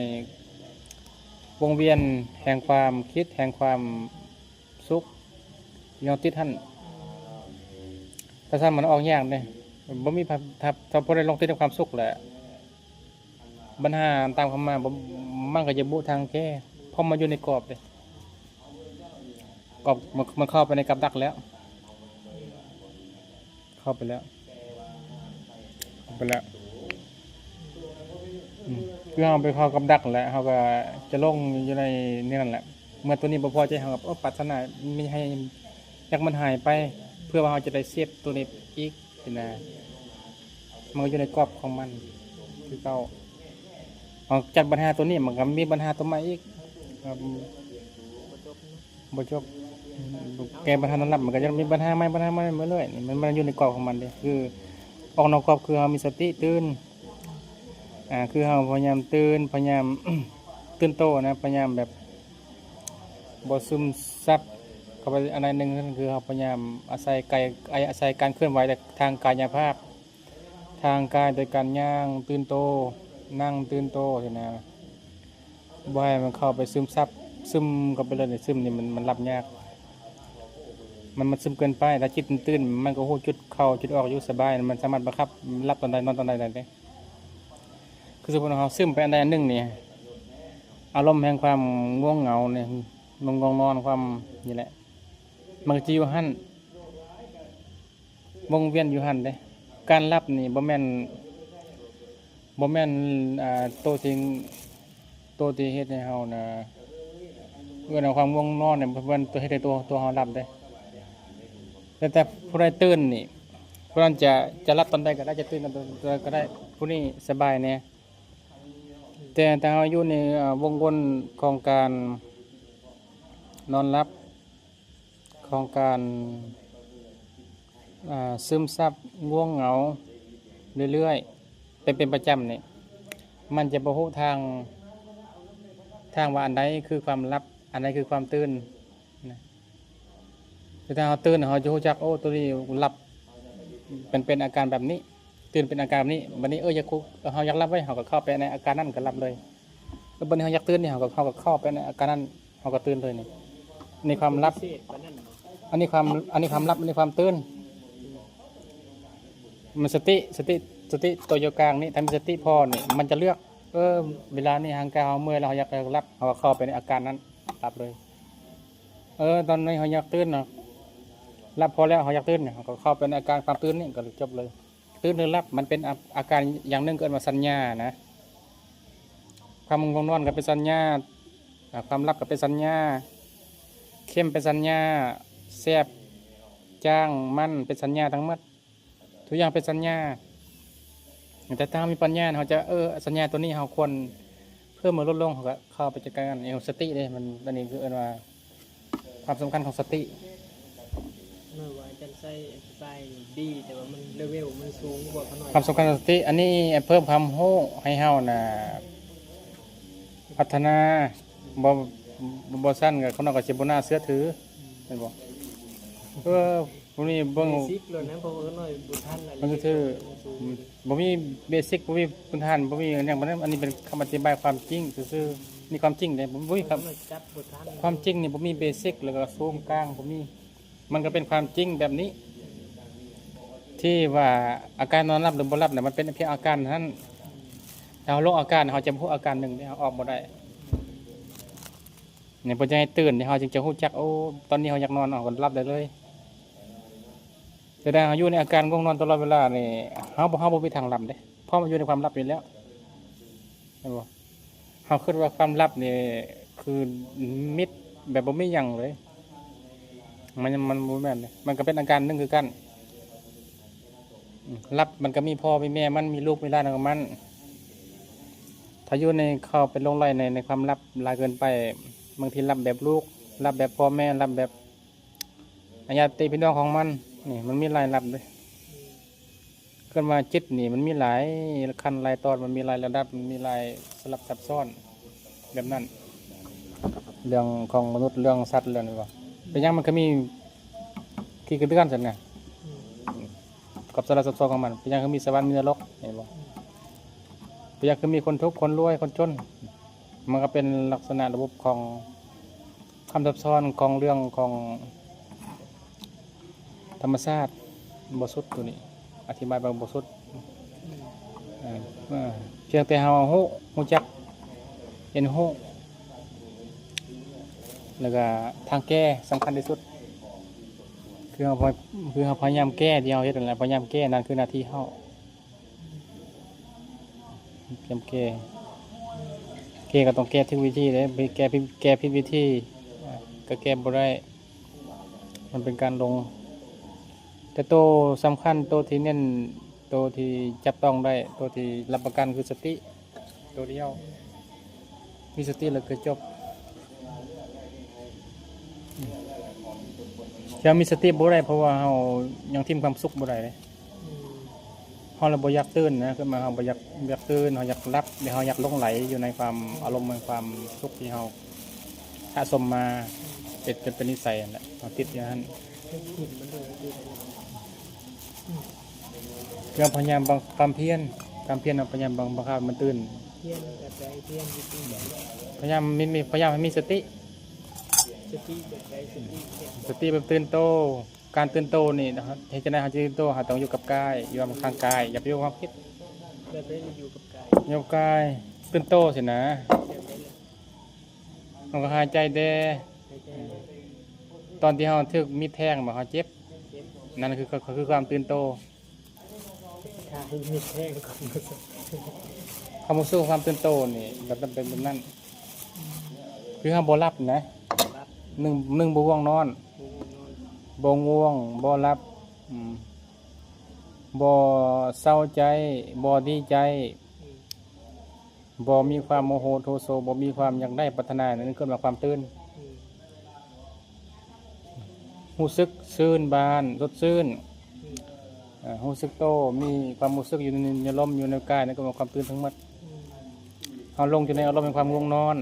ວົງວຽນແຫ່ງຄວາມຄິດ ແຫ່ງຄວາມ ສຸກ ຢູ່ເຮົາຕິດຫັ້ນ. ຖ້າຊັ້ນມັນອອກຍາກເດ້ ບໍ່ມີ ຖ້າ ຖ້າຜູ້ໃດຫຼົງຕິດໃນຄວາມສຸກແຫຼະ ບັນຫາຕາມເຂົ້າມາ ມັນກໍຈະບໍ່ທາງແກ້ ເພາະມັນຢູ່ໃນກອບເດ້ ກອບ ມັນ ມັນເຂົ້າໄປໃນກັບດັກແລ້ວ. ເຂົ້າໄປແລ້ວ ເຂົ້າໄປແລ້ວ ອືມ ຄືເຮົາໄປເຂົ້າກັບດັກແລ້ວ ເຮົາກໍຈະຫຼົງຢູ່ໃນ ໃນນັ້ນແຫຼະ. ເມື່ອຕົວນີ້ບໍ່ພໍໃຈ ເຮົາກໍ ໂອ້ ປາດຖະໜາມີໃຫ້ ຢາກມັນຫາຍໄປ ເພື່ອວ່າເຮົາຈະໄດ້ເສບຕົວນີ້ອີກຊີ້ນະ. ມັນກໍຢູ່ໃນກອບຂອງມັນຄືເກົ່າ. ເຮົາຈັດບັນຫາຕົວນີ້ ມັນກໍມີບັນຫາຕົວໃໝ່ອີກ ອືມ. ບໍ່ຈົບ ແກ້ບັນຫານັ້ນລະ ມັນກໍຍັງມີບັນຫາໃໝ່ ບັນຫາໃໝ່ມາເລື້ອຍ. ນີ້ມັນ ມັນຢູ່ໃນກອບຂອງມັນເດ້ ຄືອອກນອກກອບ ຄືເຮົາມີສະຕິຕື່ນ ອ່າ ຄືເຮົາພະຍາຍາມຕື່ນ ພະຍາຍາມຕື່ນໂຕນະ ພະຍາຍາມແບບບໍ່ຊຶມຊັບເຂົ້າໄປອັນໃດໜຶ່ງ ຄືເຮົາພະຍາຍາມອາໄສກາຍ ອາໄສການເຄື່ອນໄຫວທາງກາຍະພາບ ທາງກາຍໂດຍການຍ່າງຕື່ນໂຕ ນັ່ງຕື່ນໂຕຊີ້ນະ. ບໍ່ໃຫ້ມັນເຂົ້າໄປຊຶມຊັບ ຊຶມເຂົ້າໄປເລີຍ ຊຶມນີ້ມັນ ມັນຫຼັບຍາກ ມັນ ມັນຊຶມເກີນໄປ. ຖ້າຈິດຕື່ນໆ ມັນກໍຮູ້ຈຸດເຂົ້າຈຸດອອກຢູ່ສະບາຍ ມັນສາມາດບັງຄັບຫຼັບຕອນໃດນອນຕອນໃດໄດ້ເດ້. ຄືສົມມຸດເຮົາຊຶມໄປອັນໃດອັນໜຶ່ງນີ້ ອາລົມແຫ່ງຄວາມງ່ວງເຫງົານີ້ ງ່ວງນອນ ຄວາມນີ້ແຫຼະ ມັນກໍຈະຢູ່ຫັ້ນ ວົງວຽນຢູ່ຫັ້ນເດ້. ການຫຼັບນີ້ບໍ່ແມ່ນ ບໍ່ແມ່ນ ອ່າ ໂຕທີ່ ໂຕທີ່ເຮັດໃຫ້ເຮົານະ ເອີ້ນວ່າຄວາມງ່ວງນອນນີ້ ບໍ່ແມ່ນໂຕເຮັດໃຫ້ໂຕ ໂຕເຮົາຫຼັບເດ້. ແຕ່ ແຕ່ຜູ້ໃດຕື່ນນີ້ ຜູ້ນັ້ນຈະ ຈະຫຼັບຕອນໃດກໍໄດ້ ຈະຕື່ນຕອນໃດກໍໄດ້ ຜູ້ນີ້ສະບາຍແດ່. ແຕ່ຖ້າເຮົາຢູ່ໃນ ເອີ່ ວົງວົນຂອງການນອນຫຼັບ ຂອງການ ອ່າ ຊຶມຊັບງ່ວງເຫງົາເລື້ອຍໆ ເປັນ ເປັນປະຈຳນີ້ ມັນຈະບໍ່ຮູ້ທາງ ທາງວ່າອັນໃດຄືຄວາມຫຼັບ ອັນໃດຄືຄວາມຕື່ນນະ. ຄືຖ້າເຮົາຕື່ນ ເຮົາຈະຮູ້ຈັກ ໂອ້ ໂຕນີ້ຫຼັບ ມັນເປັນອາການແບບນີ້ ຕື່ນເປັນອາການແບບນີ້. ບັດນີ້ ເອີ ຢາກ ເຮົາຢາກຫຼັບເວີຍ ເຮົາກໍເຂົ້າໄປໃນອາການນັ້ນກໍຫຼັບເລີຍ. ແລ້ວບັດນີ້ເຮົາຢາກຕື່ນນີ້ ເຮົາກໍ ເຮົາກໍເຂົ້າໄປໃນອາການນັ້ນ ເຮົາກໍຕື່ນເລີຍນີ້. ນີ້ຄວາມຫຼັບ ເສດປານນັ້ນບໍ່? ອັນນີ້ຄວາມ ອັນນີ້ຄວາມຫຼັບ ອັນນີ້ຄວາມຕື່ນ. ມັນສະຕິ ສະຕິ ສະຕິຕົວຢູ່ກາງນີ້ ຖ້າມີສະຕິພໍນີ້ ມັນຈະເລືອກ ເອີ ເວລານີ້ຮ່າງກາຍເຮົາເມື່ອຍແລ້ວ ເຮົາຢາກ ຢາກຫຼັບ ເຮົາກໍເຂົ້າໄປໃນອາການນັ້ນ ຫຼັບເລີຍ. ເອີ ຕອນນີ້ເຮົາຢາກຕື່ນເນາະ ຫຼັບພໍແລ້ວ ເຮົາຢາກຕື່ນ ເຮົາກໍເຂົ້າໄປໃນອາການຄວາມຕື່ນນີ້ ກໍຈົບເລີຍ. ຕື່ນຫຼືຫຼັບ ມັນເປັນອາ ອາການຢ່າງໜຶ່ງ ເອີ້ນວ່າສັນຍານະ. ຄວາມງ່ວງນອນກໍເປັນສັນຍາ ອາ ຄວາມຫຼັບກໍເປັນສັນຍາ ເຄັມເປັນສັນຍາ ແຊບ ຈາງ ມັນ ເປັນສັນຍາທັງໝົດ. ທຸກຢ່າງເປັນສັນຍາ. ແຕ່ຖ້າເຮົາມີປັນຍາ ເຮົາຈະ ເອີ ສັນຍາຕົວນີ້ເຮົາຄວນເພີ່ມ ຫຼື ລົດລົງ ເຮົາກໍເຂົ້າໄປຈັດການ. ເອົາສະຕິເດ້ ມັນ ອັນນີ້ຄືເອີ້ນວ່າຄວາມສຳຄັນຂອງສະຕິ. ແມ່ນວ່າອາຈານໄຊອະທິບາຍດີ ແຕ່ວ່າມັນເລເວວມັນສູງກວ່າຂະນ້ອຍ. ຄວາມສຳຄັນຂອງສະຕິ ອັນນີ້ເພີ່ມຄວາມຮູ້ໃຫ້ເຮົານະ ພັດທະນາ ບໍ່ ບໍ່ຊັ້ນກໍຂະນ້ອຍກໍຊິບໍ່ໜ້າເຊື່ອຖື ແມ່ນບໍ່? ເອີ ພວກນີ້ເບິ່ງ ເບສິກແລ້ວນະ ເພາະວ່າຂະນ້ອຍບໍ່ທັນ ມັນຄື ບໍ່ມີເບສິກ ບໍ່ມີພື້ນຖານ ບໍ່ມີຫຍັງປານນັ້ນ. ອັນນີ້ເປັນຄຳອະທິບາຍຄວາມຈິງຊື່ໆ ນີ້ຄວາມຈິງເດ້ ບໍ່ມີຄຳ ຄວາມຈິງນີ້ບໍ່ມີເບສິກ ແລ້ວກໍສູງກາງ ບໍ່ມີ. ມັນກໍເປັນຄວາມຈິງແບບນີ້ ທີ່ວ່າອາການນອນຫຼັບ ຫຼື ບໍ່ຫຼັບນະ ມັນເປັນພຽງອາການເທົ່ານັ້ນ. ຖ້າເຮົາຫຼົງອາການ ເຮົາຈະບໍ່ຮູ້ອາການໜຶ່ງເດ້ ເຮົາອອກບໍ່ໄດ້. ນີ້ເພິ່ນຈະໃຫ້ຕື່ນ ເຮົາຈຶ່ງຈະຮູ້ຈັກ ໂອ້ ຕອນນີ້ເຮົາຢາກນອນ ເຮົາກໍຫຼັບໄດ້ເລີຍ. ແຕ່ຖ້າເຮົາຢູ່ໃນອາການງ່ວງນອນຕະຫຼອດເວລານີ້ ເຮົາບໍ່ ເຮົາບໍ່ມີທາງຫຼັບເດ້ ເພາະມັນຢູ່ໃນຄວາມຫຼັບຢູ່ແລ້ວ ແມ່ນບໍ່? ເຮົາຄິດວ່າຄວາມຫຼັບນີ້ຄືມິດ ແບບບໍ່ມີຫຍັງເລີຍ ມັນ ມັນບໍ່ແມ່ນເດ້ ມັນກໍເປັນອາການໜຶ່ງຄືກັນ. ອືມ ຫຼັບມັນກໍມີພໍ່ມີແມ່ມັນ ມີລູກມີຫຼານຂອງມັນ. ຖ້າຢູ່ໃນ ເຂົ້າໄປຫຼົງໄຫຼໃນ ໃນຄວາມຫຼັບຫຼາຍເກີນໄປ ບາງທີຫຼັບແບບລູກ ຫຼັບແບບພໍ່ແມ່ ຫຼັບແບບ ອາຍາດຕິພີ່ນ້ອງຂອງມັນ ນີ້ມັນມີຫຼາຍລະດັບເດ້. ເອີ້ນວ່າຈິດນີ້ມັນມີຫຼາຍຂັ້ນຫຼາຍຕອນ ມັນມີຫຼາຍລະດັບ ມັນມີຫຼາຍສະຫຼັບຊັບຊ້ອນແບບນັ້ນ. ເລື່ອງຂອງມະນຸດ ເລື່ອງສັດ ເລື່ອງນີ້ວ່າ ເປັນຫຍັງມັນຄືມີຂີ້ກະເດືອນຊັ້ນນະ ອືມ ກັບສະຫຼັບຊັບຊ້ອນຂອງມັນ. ເປັນຫຍັງຄືມີສະຫວັນ ມີນະລົກ ເຫັນບໍ່? ເປັນຫຍັງຄືມີຄົນທຸກ ຄົນລວຍ ຄົນຈົນ? ມັນກໍເປັນລັກສະນະລະບົບຂອງ ຄວາມຊັບຊ້ອນຂອງເລື່ອງຂອງທຳມະຊາດບໍ່ສຸດ ໂຕນີ້ອະທິບາຍໄປບໍ່ສຸດ. ເອີ ພຽງແຕ່ເຮົາຮູ້ ຮູ້ຈັກ ຮຽນຮູ້ ແລ້ວກະທາງແກ້ສຳຄັນທີ່ສຸດ ຄືເຮົາ ຄືເຮົາພະຍາຍາມແກ້ ທີ່ເຮົາເຮັດນັ້ນແຫຼະ ພະຍາຍາມແກ້ ນັ້ນຄືໜ້າທີ່ເຮົາ. ພະຍາຍາມແກ້ ແກ້ກໍຕ້ອງແກ້ຖືກວິທີເດ້ ໄປແກ້ຜິດ ແກ້ຜິດວິທີ ອາ ກໍແກ້ບໍ່ໄດ້ ມັນເປັນການຫຼົງ. ແຕ່ໂຕສຳຄັນ ໂຕທີ່ເນັ້ນ ໂຕທີ່ຈັບຕ້ອງໄດ້ ໂຕທີ່ຮັບປະກັນຄືສະຕິ ໂຕດຽວ ມີສະຕິແລ້ວກໍຈົບ. ຈະມີສະຕິບໍ່ໄດ້ ເພາະວ່າເຮົາຍັງຖິ້ມຄວາມສຸກບໍ່ໄດ້ເດ້. ອືມ ເຮົາລະບໍ່ຢາກຕື່ນນະ ຄືມາເຮົາບໍ່ຢາກ ບໍ່ຢາກຕື່ນ ເຮົາຢາກຫຼັບ ແລະ ເຮົາຢາກຫຼົງໄຫຼຢູ່ໃນຄວາມອາລົມແຫ່ງຄວາມສຸກທີ່ເຮົາສະສົມມາ ເປັນ ເປັນ ເປັນນິໄສຫັ້ນແຫຼະ ເຮົາຕິດຢູ່ຫັ້ນ. ເລື່ອງພະຍາຍາມບັງ ຄວາມພຽນ ຄວາມພຽນເຮົາພະຍາຍາມບັງ ບັງຄັບໃຫ້ມັນຕື່ນ. ພຽນແບບໃດ? ພຽນວິທີໃດ? ພະຍາຍາມມີ ມີ ພະຍາຍາມໃຫ້ມີສະຕິ. ສະຕິແບບໃດ? ສະຕິແບບຕື່ນໂຕ. ການຕື່ນໂຕນີ້ ເຮັດຈັ່ງໃດເຮົາຈະຕື່ນໂຕ? ເຮົາຕ້ອງຢູ່ກັບກາຍ ຢູ່ກັບທາງກາຍ ຢ່າໄປຢູ່ກັບຄວາມຄິດ. ແບບໃດຢູ່ກັບກາຍ? ຢູ່ກັບກາຍ ຕື່ນໂຕຊີ້ນະ. ແບບໃດລະ? ເຮົາກໍຫາຍໃຈແດ່ ຫາຍໃຈແດ່ ຕອນທີ່ເຮົາຖືກມີດແທງ ເຮົາເຈັບ ເຈັບ ນັ້ນຄື ຄືຄວາມຕື່ນໂຕ. ຖ້າມີແທ້ກໍ ຄວາມຮູ້ສຶກ ຄວາມຕື່ນໂຕນີ້ ແບບ ແບບ ແບບນັ້ນ ຄືເຮົາບໍ່ຫຼັບນະ ບໍ່ຫຼັບ ໜຶ່ງ ໜຶ່ງບໍ່ງ່ວງນອນ ບໍ່ງ່ວງນອນ ບໍ່ງ່ວງ ບໍ່ຫຼັບ ອືມ ບໍ່ເສົ້າໃຈ ບໍ່ດີໃຈ ອືມ ບໍ່ມີຄວາມໂມໂຫໂທໂສ, ບໍ່ມີຄວາມຢາກໄດ້ປາດຖະໜາ, ນັ້ນເອີ້ນວ່າຄວາມຕື່ນ. ອືມ ຮູ້ສຶກຊື່ນບານ, ສົດຊື່ນ. ອືມ ເອີ ຮູ້ສຶກໂຕ, ມີຄວາມຮູ້ສຶກຢູ່ໃນ ໃນລົມ, ຢູ່ໃນກາຍ, ນັ້ນເອີ້ນວ່າຄວາມຕື່ນທັງໝົດ. ອືມ ເຮົາຫຼົງຢູ່ໃນອາລົມແຫ່ງຄວາມງ່ວງນອນ,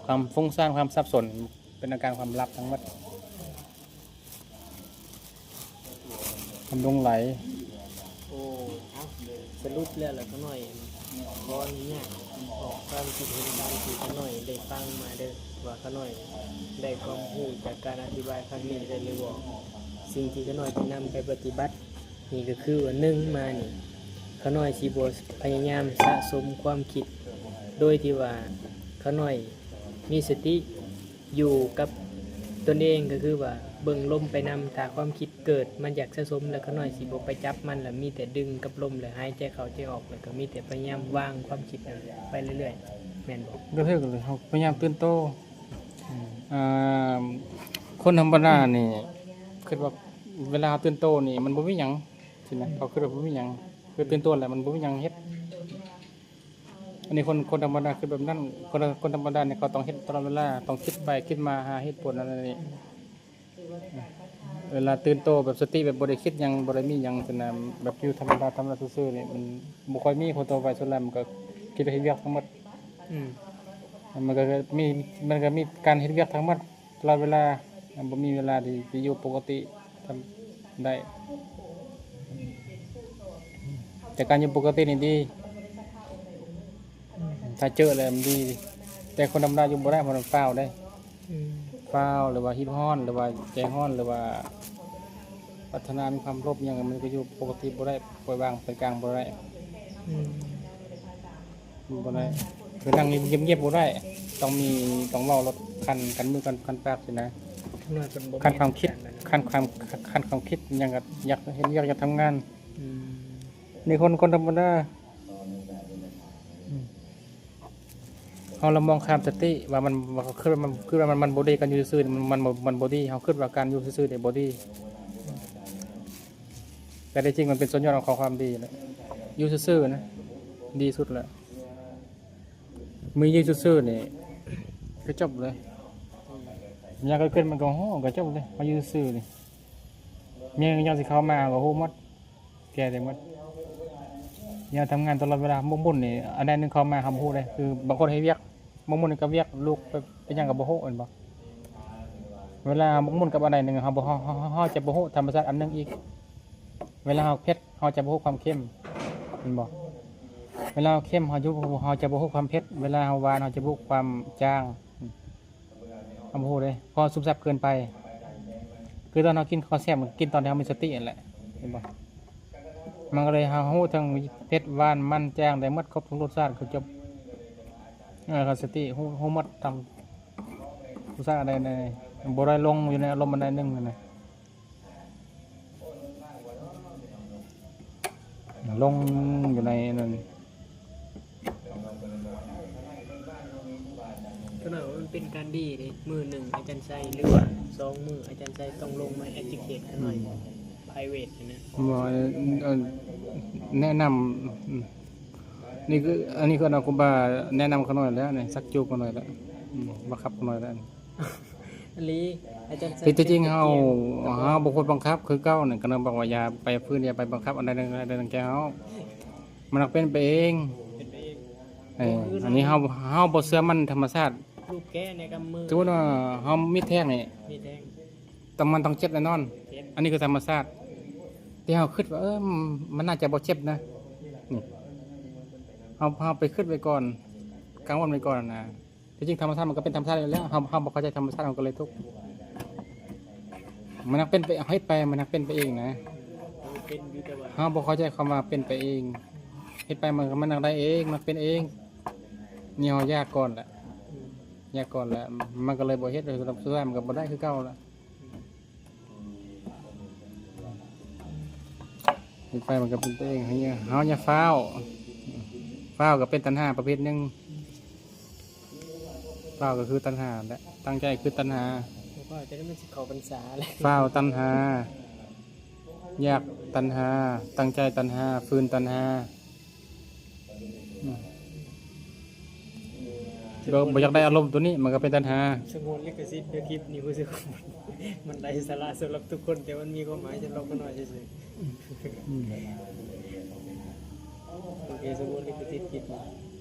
ຄວາມຟຸ້ງສ້ານ, ຄວາມສັບສົນ, ເປັນອາການຄວາມຫຼັບທັງໝົດ. ຄວາມຫຼົງໄຫຼ. ໂອ້ ເອົ້າ ສະຫຼຸບແລ້ວລະ ຂ້ານ້ອຍຂໍອະນຸຍາດອອກຄວາມຄິດເຫັນຕາມທີ່ຂ້ານ້ອຍໄດ້ຟັງມາເດີ້ ວ່າຂ້ານ້ອຍໄດ້ຄວາມຮູ້ຈາກການອະທິບາຍຄັ້ງນີ້ໄດ້ຫຼືບໍ່? ສິ່ງທີ່ຂ້ານ້ອຍຈະນຳໄປປະຕິບັດນີ້ກໍຄືວ່າ ໜຶ່ງມານີ້ ຂ້ານ້ອຍຊິບໍ່ພະຍາຍາມສະສົມຄວາມຄິດ ໂດຍທີ່ວ່າຂ້ານ້ອຍມີສະຕິ ຢູ່ກັບຕົນເອງ ກໍຄືວ່າເບິ່ງລົມໄປນຳ. ຖ້າຄວາມຄິດເກີດ ມັນຢາກສະສົມ ແລ້ວຂ້ານ້ອຍຊິບໍ່ໄປຈັບມັນ ແລ້ວມີແຕ່ດຶງກັບລົມ ແລ້ວຫາຍໃຈເຂົ້າໃຈອອກ ແລ້ວກໍມີແຕ່ພະຍາຍາມວາງຄວາມຄິດນັ້ນໄປເລື້ອຍໆ ແມ່ນບໍ່? ກໍຖືກແລ້ວ ເຮົາພະຍາຍາມຕື່ນໂຕ. ອືມ ອ່າ ຄົນທຳມະດານີ້ ຄິດວ່າເວລາເຮົາຕື່ນໂຕນີ້ ມັນບໍ່ມີຫຍັງຊີ້ນະ ເຂົາຄິດວ່າບໍ່ມີຫຍັງ ຄືຕື່ນໂຕແລ້ວມັນບໍ່ມີຫຍັງເຮັດ. ອັນນີ້ຄົນ ຄົນທຳມະດາຄິດແບບນັ້ນ. ຄົນ ຄົນທຳມະດານີ້ເຂົາຕ້ອງເຮັດຕະຫຼອດເວລາ, ຕ້ອງຄິດໄປຄິດມາຫາເຫດຜົນອັນນັ້ນອັນນີ້. ເວລາຕື່ນໂຕແບບສະຕິແບບບໍ່ໄດ້ຄິດຫຍັງ ບໍ່ໄດ້ມີຫຍັງຊີ້ນະ ແບບຢູ່ທຳມະດາ ທຳມະດາຊື່ໆນີ້ ມັນບໍ່ຄ່ອຍມີ. ຄົນທົ່ວໄປສ່ວນຫຼາຍມັນກໍຄິດເຮັດວຽກທັງໝົດ. ອືມ ມັນກໍມີ ມັນກໍມີການເຮັດວຽກທັງໝົດ ຕະຫຼອດເວລາ ບໍ່ມີເວລາທີ່ ທີ່ຢູ່ປົກກະຕິ ທຳໄດ້. ແຕ່ການຢູ່ປົກກະຕິນີ້ດີ ຖ້າເຈີແລ້ວມັນດີ. ແຕ່ຄົນທຳມະດາຢູ່ບໍ່ໄດ້ ເພາະມັນຟ້າວເດ້. ອືມ ຟ້າວ ຫຼືວ່າຮີບຮ້ອນ ຫຼືວ່າໃຈຮ້ອນ ຫຼືວ່າປາດຖະໜາມີຄວາມໂລບຫຍັງ ມັນກໍຢູ່ປົກກະຕິບໍ່ໄດ້ ປ່ອຍວາງເປັນກາງບໍ່ໄດ້. ອືມ ບໍ່ໄດ້ ຄືນັ່ງງຽບໆບໍ່ໄດ້ ຕ້ອງມີ ຕ້ອງເວົ້າລົດ ຄັນ ຄັນມື ຄັນ ຄັນປາກຊີ້ນະ. ຄັນຄວາມຄິດ ຄັນຄວາມ ຄັນຄວາມຄິດຫຍັງກໍຢາກເຮັດວຽກ ຢາກທຳງານ. ອືມ ນີ້ຄົນ ຄົນທຳມະດາ. ອືມ ເຮົາລະມອງຂ້າມສະຕິວ່າມັນ ວ່າຄືມັນ ຄືວ່າມັນ ມັນບໍ່ດີ ການຢູ່ຊື່ໆ ມັນ ມັນບໍ່ ມັນບໍ່ດີ. ເຮົາຄິດວ່າການຢູ່ຊື່ໆນີ້ບໍ່ດີ ແຕ່ທີ່ຈິງມັນເປັນສ່ວນຍອດຂອງຄວາມດີແຫຼະ. ຢູ່ຊື່ໆນະ ດີສຸດແຫຼະ. ມື້ຢູ່ຊື່ໆນີ້ກໍຈົບເລີຍ. ຍາມກາງຄືນມັນກໍ ໂຫ ກໍຈົບເລີຍ. ເຮົາຢູ່ຊື່ໆນີ້ ແມ່ນຫຍັງຊິເຂົ້າມາກໍຮູ້ໝົດ ແກ້ໄດ້ໝົດ. ຍາມທຳງານຕະຫຼອດເວລາ ໝົກໝຸ່ນນີ້ ອັນໃດໜຶ່ງເຂົ້າມາເຮົາບໍ່ຮູ້ເດ້. ຄືບາງຄົນເຮັດວຽກ ໝົກໝຸ່ນກັບວຽກ ລູກໄປ ໄປຫຍັງກໍບໍ່ຮູ້ ແມ່ນບໍ່? ເວລາໝົກໝຸ່ນກັບອັນໃດໜຶ່ງ ເຮົາບໍ່ ເຮົາ ເຮົາ ເຮົາຈະບໍ່ຮູ້ທຳມະຊາດອັນໜຶ່ງອີກ. ເວລາເຮົາເຜັດ ເຮົາຈະບໍ່ຮູ້ຄວາມເຄັມ ແມ່ນບໍ່? ເວລາເຮົາເຄັມ ເຮົາຈະ ເຮົາຈະບໍ່ຮູ້ຄວາມເຜັດ. ເວລາເຮົາຫວານ ເຮົາຈະບໍ່ຮູ້ຄວາມຈາງ ເຮົາບໍ່ຮູ້ເດ້ ເພາະເຮົາຊຶມຊັບເກີນໄປ. ຄືຕອນເຮົາກິນຂອງແຊບ ມັນກິນຕອນທີ່ເຮົາມີສະຕິຫັ້ນແຫຼະ ເຫັນບໍ່? ມັນກໍເລີຍ ເຮົາຮູ້ທັງເຜັດ ຫວານ ມັນ ຈາງ ໄດ້ໝົດ ຄົບທຸກລົດຊາດ ຄືຈົບ. ເອີ ຄັນສະຕິຮູ້ ຮູ້ໝົດ ຕຳລົດຊາດອັນໃດ ບໍ່ໄດ້ຫຼົງຢູ່ໃນອາລົມອັນໃດໜຶ່ງຫັ້ນນະ. ຫຼົງຢູ່ໃນນັ້ນ ກໍໜ້ອຍວ່າມັນເປັນການດີເດ້. ມື້ໜຶ່ງອາຈານໄຊ ຫຼືວ່າສອງມື້ ອາຈານໄຊຕ້ອງລົງມາ educate ຂ້ານ້ອຍ ອືມ private ຫັ້ນນະ. ບໍ່ ເອີ ເອີ ແນະນຳ ອືມ ນີ້ຄື ອັນນີ້ຄືເອົາຄູບາແນະນຳຂ້ານ້ອຍແລ້ວນີ້ ຊັກຈູງຂ້ານ້ອຍແລ້ວ ອືມ ບັງຄັບຂ້ານ້ອຍແລ້ວ. ອີ່ຫຼີ ອາຈານໄຊ ທີ່ ທີ່ຈິງເຮົາ ເຮົາບໍ່ຄວນບັງຄັບຄືເກົ່ານັ້ນ ກໍນະບອກວ່າຢ່າໄປຝືນ ຢ່າໄປບັງຄັບອັນໃດໜຶ່ງ ອັນໃດໜຶ່ງແກ່ເຮົາ. ມັນຮັກເປັນໄປເອງ ເປັນໄປເອງ. ເອີ ອັນນີ້ເຮົາ ເຮົາບໍ່ເຊື່ອໝັ້ນທຳມະຊາດ. ລູກແກະໃນກຳມື ສົມມຸດວ່າເຮົາມີດແທງນີ້ ມີດແທງ ຕ້ອງ ມັນຕ້ອງເຈັບແນ່ນອນ. ເຈັບ ອັນນີ້ຄືທຳມະຊາດ ທີ່ເຮົາຄິດວ່າ ເອີ ມັນໜ້າຈະບໍ່ເຈັບນະ. ນີ້ ເຮົາ ເຮົາໄປຄິດໄວ້ກ່ອນ ກັງວົນໄວ້ກ່ອນນະ. ທີ່ຈິງທຳມະຊາດມັນກໍເປັນທຳມະຊາດຢູ່ແລ້ວ ເຮົາ ເຮົາບໍ່ເຂົ້າໃຈທຳມະຊາດ ເຮົາກໍເລີຍທຸກ. ມັນຮັກເປັນໄປ ເຮັດໄປ ມັນຮັກເປັນໄປເອງນະ. ເປັນຢູ່ ແຕ່ວ່າເຮົາບໍ່ເຂົ້າໃຈຄຳວ່າເປັນໄປເອງ. ເຮັດໄປມັນ ມັນຮັກໄດ້ເອງ ມັນເປັນເອງ. ນີ້ເຮົາຢາກກ່ອນແຫຼະ ອືມ ຢາກກ່ອນແຫຼະ ມັນກໍເລີຍບໍ່ເຮັດ ສຸດທ້າຍມັນກໍບໍ່ໄດ້ຄືເກົ່າແຫຼະ. ເຮັດໄປມັນກໍເປັນໄປເອງ. ເຮົາຢ່າ ເຮົາຢ່າຟ້າວ ຟ້າວກໍເປັນຕັນຫາປະເພດໜຶ່ງ. ຟ້າວກໍຄືຕັນຫາແຫຼະ ຕັ້ງໃຈຄືຕັນຫາ. ບໍ່ຟ້າວຈະໄດ້ ມັນຊິເຂົ້າພັນສາແລ້ວ. ຟ້າວຕັນຫາ ຢາກຕັນຫາ ຕັ້ງໃຈຕັນຫາ ຝືນຕັນຫາ. ອືມ ບໍ່ ບໍ່ຢາກໄດ້ອາລົມໂຕນີ້ ມັນກໍເປັນຕັນຫາ. ສະຫງວນລິຂະສິດເດີ ຄລິບນີ້ ຮູ້ສຶກວ່າມັນໄຮ້ສາລະສຳລັບທຸກຄົນ ແຕ່ມັນມີຄວາມໝາຍສຳລັບຂ້ານ້ອຍຊື່ໆ. ອືມ ໂອເຄ ສະຫງວນລິຂະສິດຄລິບນີ້.